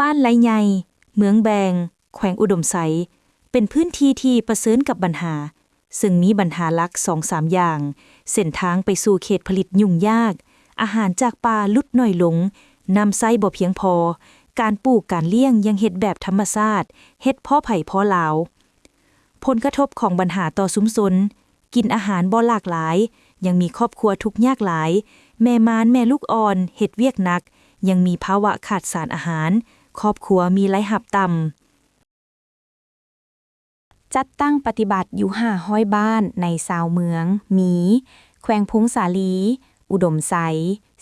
ບ້ານໄລໃຫຍ່ ເມືອງແບງ ແຂວງອຸດົມໄຊ ເປັນພື້ນທີ່ທີ່ປະເຊີນກັບບັນຫາ ເຊິ່ງມີບັນຫາຫຼັກສອງສາມຢ່າງ ເສັ້ນທາງໄປສູ່ເຂດຜະລິດຫຍຸ້ງຍາກ, ອາຫານຈາກປ່າຫຼຸດໜ້ອຍລົງ, ນ້ຳໃຊ້ບໍ່ພຽງພໍ, ການປູກການລ້ຽງຍັງເຮັດແບບທຳມະຊາດ, ເຮັດພໍໃຜພໍລາວ. ຜົນກະທົບຂອງບັນຫາຕໍ່ຊຸມຊົນ, ກິນອາຫານບໍ່ຫຼາກຫຼາຍ, ຍັງມີຄອບຄົວທຸກຍາກຫຼາຍ, ແມ່ມານແມ່ລູກອ່ອນເຮັດວຽກໜັກ, ຍັງມີພາວະຂາດສານອາຫານ, ຄອບຄົວມີລາຍຮັບຕ່ຳ. ຈັດຕັ້ງປະຕິບັດຢູ່ຫ້າຮ້ອຍບ້ານໃນຊາວເມືອງ ມີ ແຂວງຜົ້ງສາລີ, ອຸດົມໄຊ,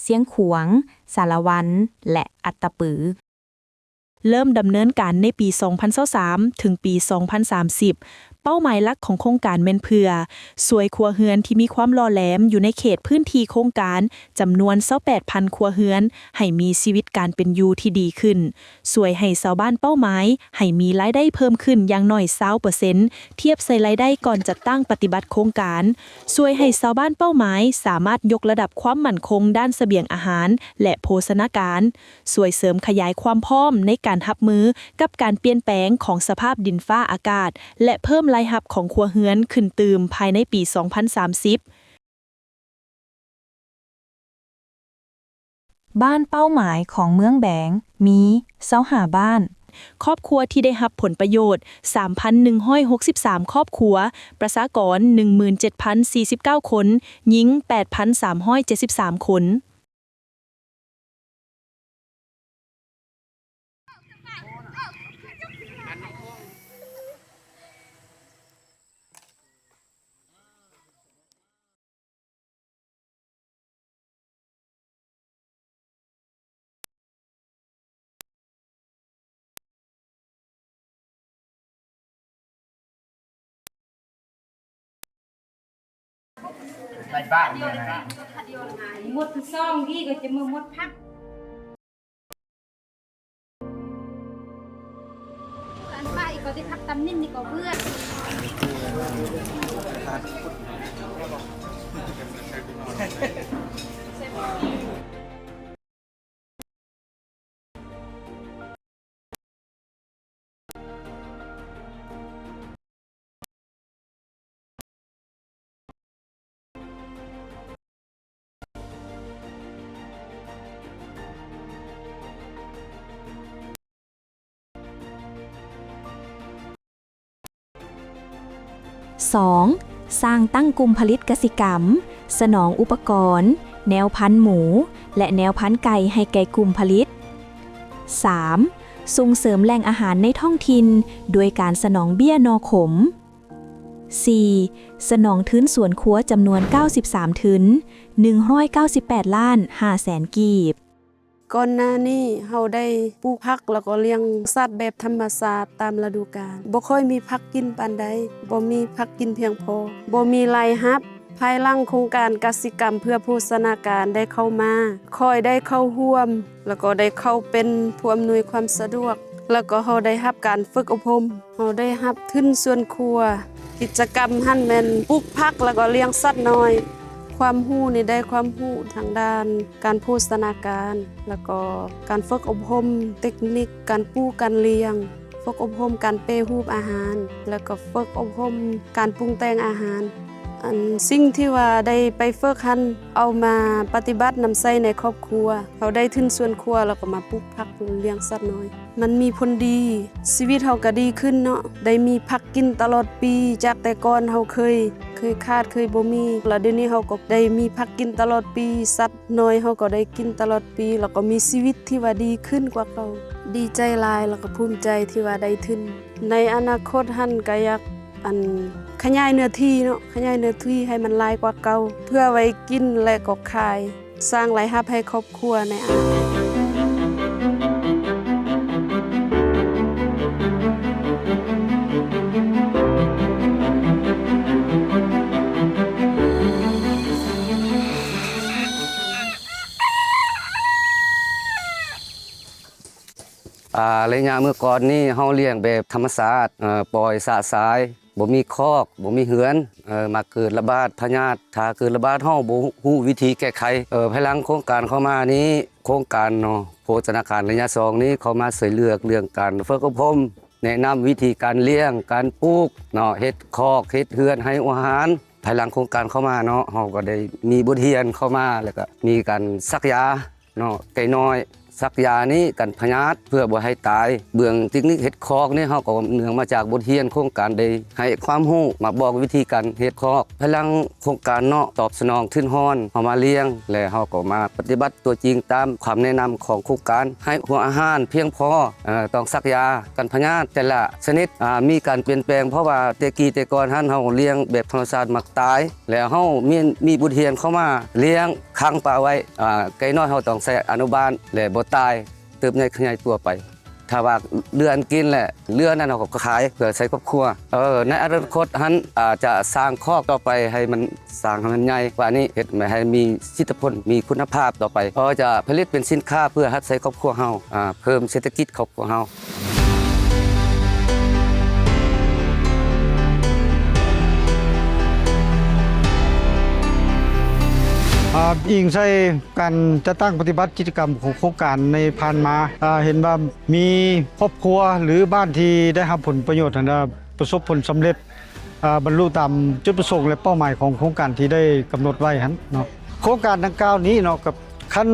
ຊຽງຂວາງ, ສາລະວັນ ແລະ ອັດຕະປື. ເລີ່ມດຳເນີນການໃນປີສອງພັນຊາວສາມ ເຖິງປີສອງພັນສາມສິບ. ເປົ້າໝາຍຫຼັກຂອງໂຄງການແມ່ນເພື່ອຊ່ວຍຄົວເຮືອນທີ່ມີຄວາມຫຼໍ່ແຫຼມຢູ່ໃນເຂດພື້ນທີ່ໂຄງການ ຈຳນວນຊາວແປດພັນຄົວເຮືອນ ໃຫ້ມີຊີວິດການເປັນຢູ່ທີ່ດີຂຶ້ນ, ຊ່ວຍໃຫ້ຊາວບ້ານເປົ້າໝາຍໃຫ້ມີລາຍໄດ້ເພີ່ມຂຶ້ນຢ່າງໜ້ອຍຊາວເປີເຊັນ ທຽບໃສ່ລາຍໄດ້ກ່ອນຈັດຕັ້ງປະຕິບັດໂຄງການ, ຊ່ວຍໃຫ້ຊາວບ້ານເປົ້າໝາຍສາມາດຍົກລະດັບຄວາມໝັ້ນຄົງດ້ານສະບຽງອາຫານ ແລະ ໂພຊະນາການ, ຊ່ວຍເສີມຂະຫຍາຍຄວາມພ້ອມໃນການຮັບມືກັບການປ່ຽນແປງຂອງສະພາບດິນຟ້າອາກາດ ແລະ ເພີ່ມລາຍຮັບຂອງຄົວເຮືອນຂຶ້ນຕື່ມພາຍໃນປີສອງພັນສາມສິບ. ບ້ານເປົ້າໝາຍຂອງເມືອງແບງມີຊາວຫ້າບ້ານ. ຄອບຄົວທີ່ໄດ້ຮັບຜົນປະໂຫຍດ ສາມພັນໜຶ່ງຮ້ອຍຫົກສິບສາມຄອບຄົວ, ປະຊາກອນ ໜຶ່ງໝື່ນເຈັດພັນສີ່ສິບເກົ້າຄົນ, ຍິງ ແປດພັນສາມຮ້ອຍເຈັດສິບສາມຄົນ. ໝົດສອງດີກໍຈະມາໝົດພັກ ອັນປ້າອີກກໍໄດ້ພັກຕຳນິດນີ້ກໍເບື່ອ. ສອງ, ສ້າງຕັ້ງກຸ່ມຜະລິດກະສິກຳ, ສະໜອງອຸປະກອນ, ແນວພັນໝູ ແລະ ແນວພັນໄກ່ໃຫ້ແກ່ກຸ່ມຜະລິດ. ສາມ, ສົ່ງເສີມແຫຼ່ງອາຫານໃນທ້ອງຖິ່ນ ດ້ວຍການສະໜອງເບ້ຍໜໍ່ຂົມ. ສີ່, ສະໜອງທຶນສວນຄົວຈຳນວນເກົ້າສິບສາມທຶນ, ໜຶ່ງຮ້ອຍເກົ້າສິບແປດລ້ານຫ້າແສນກີບ. ກ່ອນໜ້ານີ້ເຮົາໄດ້ປູກຜັກ ແລ້ວກໍລ້ຽງສັດແບບທຳມະຊາດຕາມລະດູການ. ບໍ່ຄ່ອຍມີຜັກກິນປານໃດ, ບໍ່ມີຜັກກິນພຽງພໍ, ບໍ່ມີລາຍຮັບ. ພາຍຫຼັງໂຄງການກະສິກຳເພື່ອໂພຊະນາການໄດ້ເຂົ້າມາ, ຂ້ອຍໄດ້ເຂົ້າຮ່ວມ ແລ້ວກໍໄດ້ເຂົ້າເປັນຜູ້ອຳນວຍຄວາມສະດວກ, ແລ້ວກໍເຮົາໄດ້ຮັບການຝຶກອົບຮົມ. ເຮົາໄດ້ຮັບທຶນສວນຄົວ, ກິດຈະກຳຫັ້ນແມ່ນປູກຜັກ ແລ້ວກໍລ້ຽງສັດນ້ອຍ. ຄວາມຮູ້ນີ້ໄດ້ຄວາມຮູ້ທາງດ້ານການໂພຊະນາການ ແລ້ວກໍການຝຶກອົບຮົມເຕັກນິກການປູກການລ້ຽງ, ຝຶກອົບຮົມການແປຮູບອາຫານ ແລ້ວກໍຝຶກອົບຮົມການປຸງແຕ່ງອາຫານ. ອັນສິ່ງທີ່ວ່າໄດ້ໄປຝຶກຫັ້ນ ເອົາມາປະຕິບັດນຳໃຊ້ໃນຄອບຄົວ. ເຮົາໄດ້ທຶນສວນຄົວ ແລ້ວກໍມາປູກຜັກລ້ຽງສັດນ້ອຍ. ມັນມີຜົນດີ, ຊີວິດເຮົາກໍດີຂຶ້ນເນາະ, ໄດ້ມີຜັກກິນຕະຫຼອດປີ. ຈາກແຕ່ກ່ອນເຮົາເຄີຍ, ເຄີຍຂາດ, ເຄີຍບໍ່ມີ, ແລ້ວດຽວນີ້ເຮົາກໍໄດ້ມີຜັກກິນຕະຫຼອດປີ, ສັດນ້ອຍເຮົາກໍໄດ້ກິນຕະຫຼອດປີ, ແລ້ວກໍມີຊີວິດທີ່ວ່າດີຂຶ້ນກວ່າເກົ່າ. ດີໃຈຫຼາຍ ແລ້ວກໍພູມໃຈທີ່ວ່າໄດ້ທຶນ. ໃນອະນາຄົດຫັ້ນກໍຢາກ ອັນ ຂະຫຍາຍເນື້ອທີ່ເນາະ, ຂະຫຍາຍເນື້ອທີ່ໃຫ້ມັນຫຼາຍກວ່າເກົ່າ ເພື່ອໄວ້ກິນ ແລະ ກໍຂາຍ. ສ້າງລາຍຮັບໃຫ້ຄອບຄົວໃນອະນາຄົດ. ອາ ໄລຍະເມື່ອກ່ອນນີ້ເຮົາລ້ຽງແບບທຳມະຊາດ, ເອີ ປ່ອຍຊະຊາຍ. ບໍ່ມີຄອກ ບໍ່ມີເຮືອນ ເອີ ມາເກີດລະບາດພະຍາດ. ຖ້າເກີດລະບາດ ເຮົາບໍ່ຮູ້ວິທີແກ້ໄຂ. ເອີ ພາຍຫຼັງໂຄງການເຂົ້າມານີ້ ໂຄງການເນາະ ໂພຊະນາການໄລຍະສອງນີ້ ເຂົ້າມາຊ່ວຍເຫຼືອເລື່ອງການຝຶກອົບຮົມ ແນະນຳວິທີການລ້ຽງ ການປູກເນາະ ເຮັດຄອກ ເຮັດເຮືອນ ໃຫ້ອາຫານ. ພາຍຫຼັງໂຄງການເຂົ້າມາເນາະ ເຮົາກໍໄດ້ມີບົດຮຽນເຂົ້າມາ ແລ້ວກໍມີການສັກຢາ ເນາະ ໄກ່ນ້ອຍ ສັກຢານີ້ກັນພະຍາດເພື່ອບໍ່ໃຫ້ຕາຍ. ເບື້ອງເຕັກນິກເຮັດຄອກນີ້ ເຮົາກໍເນື່ອງມາຈາກບົດຮຽນໂຄງການໄດ້ໃຫ້ຄວາມຮູ້ ມາບອກວິທີການເຮັດຄອກ. ພາຍຫຼັງໂຄງການເນາະ ຕອບສະໜອງທຶນຮອນ ເຮົາມາລ້ຽງ ແລະ ເຮົາກໍມາປະຕິບັດຕົວຈິງຕາມຄຳແນະນຳຂອງໂຄງການ ໃຫ້ຫົວອາຫານພຽງພໍ ເອີ ຕ້ອງສັກຢາກັນພະຍາດແຕ່ລະຊະນິດ ອາ ມີການປ່ຽນແປງ ເພາະວ່າແຕ່ກີ້ແຕ່ກ່ອນຫັ້ນ ເຮົາລ້ຽງແບບທຳມະຊາດມັກຕາຍ ແລ້ວເຮົາມີ ມີບົດຮຽນເຂົ້າມາລ້ຽງ ຂັງປະໄວ້ ອາ ໄກ່ນ້ອຍເຮົາຕ້ອງໃສ່ອະນຸບານ ແລະ ບໍ່ຕາຍ ເຕີບໃຫຍ່ຂະຫຍາຍຕົວໄປ. ຖ້າວ່າເຫຼືອອັນກິນແຫຼະ ເຫຼືອນັ້ນເຮົາກໍຂາຍເພື່ອໃຊ້ຄອບຄົວ. ເອີ ໃນອະນາຄົດຫັ້ນ ອາດຈະສ້າງຄອກຕໍ່ໄປໃຫ້ມັນ ສ້າງໃຫ້ມັນໃຫຍ່ກວ່ານີ້ ເຮັດໃຫ້ມີສິດທະຜົນ ມີຄຸນນະພາບຕໍ່ໄປ ເອີ ຈະຜະລິດເປັນສິນຄ້າເພື່ອຮັບໃຊ້ຄອບຄົວເຮົາ ອາ ເພີ່ມເສດຖະກິດຄອບຄົວເຮົາ. ອາ ອີງໃສ່ການຈັດຕັ້ງປະຕິບັດກິດຈະກຳຂອງໂຄງການໃນຜ່ານມາ ອາ ເຫັນວ່າມີຄອບຄົວ ຫຼື ບ້ານທີ່ໄດ້ຮັບຜົນປະໂຫຍດຫັ້ນນະ ປະສົບຜົນສຳເລັດ ອາ ບັນລຸຕາມຈຸດປະສົງ ແລະ ເປົ້າໝາຍຂອງໂຄງການທີ່ໄດ້ກຳນົດໄວ້ຫັ້ນເນາະ. ໂຄງການດັ່ງກ່າວນີ້ເນາະ ກັບຄັນ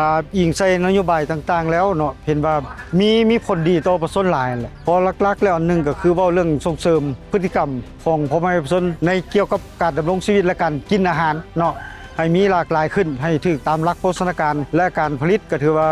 ອາ ອີງໃສ່ນະໂຍບາຍຕ່າງໆແລ້ວເນາະ ເຫັນວ່າມີ ມີຜົນດີຕໍ່ປະຊາຊົນຫຼາຍແຫຼະ ເພາະຫຼັກໆແລ້ວ ອັນໜຶ່ງກໍຄືເວົ້າເລື່ອງສົ່ງເສີມພຶດຕິກຳຂອງພໍ່ແມ່ປະຊາຊົນ ໃນກ່ຽວກັບການດຳລົງຊີວິດ ແລະ ການກິນອາຫານເນາະ ໃຫ້ມີຫຼາກຫຼາຍຂຶ້ນ ໃຫ້ຖືກຕາມຫຼັກໂພຊະນາການ ແລະ ການຜະລິດກໍຖືວ່າ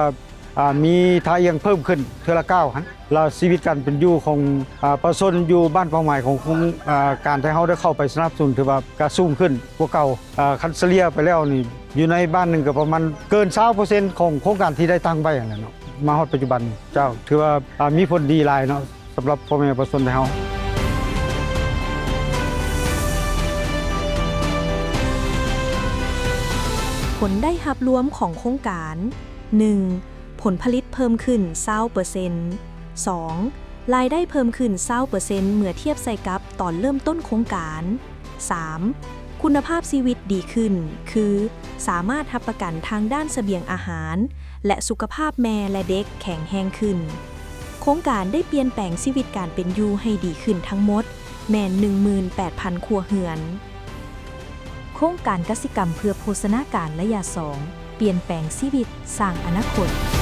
ອາ ມີທ່າອ່ຽງເພີ່ມຂຶ້ນເທື່ອລະກ້າວຫັ້ນ ແລ້ວຊີວິດການເປັນຢູ່ຂອງ ອາ ປະຊາຊົນຢູ່ບ້ານເປົ້າໝາຍຂອງໂຄງ ອາ ການທີ່ເຮົາໄດ້ເຂົ້າໄປສະໜັບສະໜູນ ຖືວ່າກະສູງຂຶ້ນກວ່າເກົ່າ. ອາ ຄັນສະເລ່ຍໄປແລ້ວນີ້ ຢູ່ໃນບ້ານໜຶ່ງກໍປະມານເກີນຊາວເປີເຊັນຂອງໂຄງການທີ່ໄດ້ຕັ້ງໄວ້ຫັ້ນແຫຼະເນາະ ມາຮອດປັດຈຸບັນ. ເຈົ້າ ຖືວ່າ ອາ ມີຜົນດີຫຼາຍເນາະ ສຳລັບພໍ່ແມ່ປະຊາຊົນໄທເຮົາ. ຜົນໄດ້ຮັບລວມຂອງໂຄງການ ໜຶ່ງ ຜົນຜະລິດເພີ່ມຂຶ້ນຊາວເປີເຊັນ, ສອງ ລາຍໄດ້ເພີ່ມຂຶ້ນຊາວເປີເຊັນເມື່ອທຽບໃສ່ກັບຕອນເລີ່ມຕົ້ນໂຄງການ, ສາມ ຄຸນນະພາບຊີວິດດີຂຶ້ນ ຄື ສາມາດຮັບປະກັນທາງດ້ານສະບຽງອາຫານ ແລະ ສຸຂະພາບແມ່ ແລະ ເດັກແຂງແຮງຂຶ້ນ. ໂຄງການໄດ້ປ່ຽນແປງຊີວິດການເປັນຢູ່ໃຫ້ດີຂຶ້ນທັງໝົດແມ່ນ ໜຶ່ງໝື່ນແປດພັນຄົວເຮືອນ. ໂຄງການກະສິກຳເພື່ອໂພຊະນາການໄລຍະສອງ ປ່ຽນແປງຊີວິດ ສ້າງອະນາຄົດ.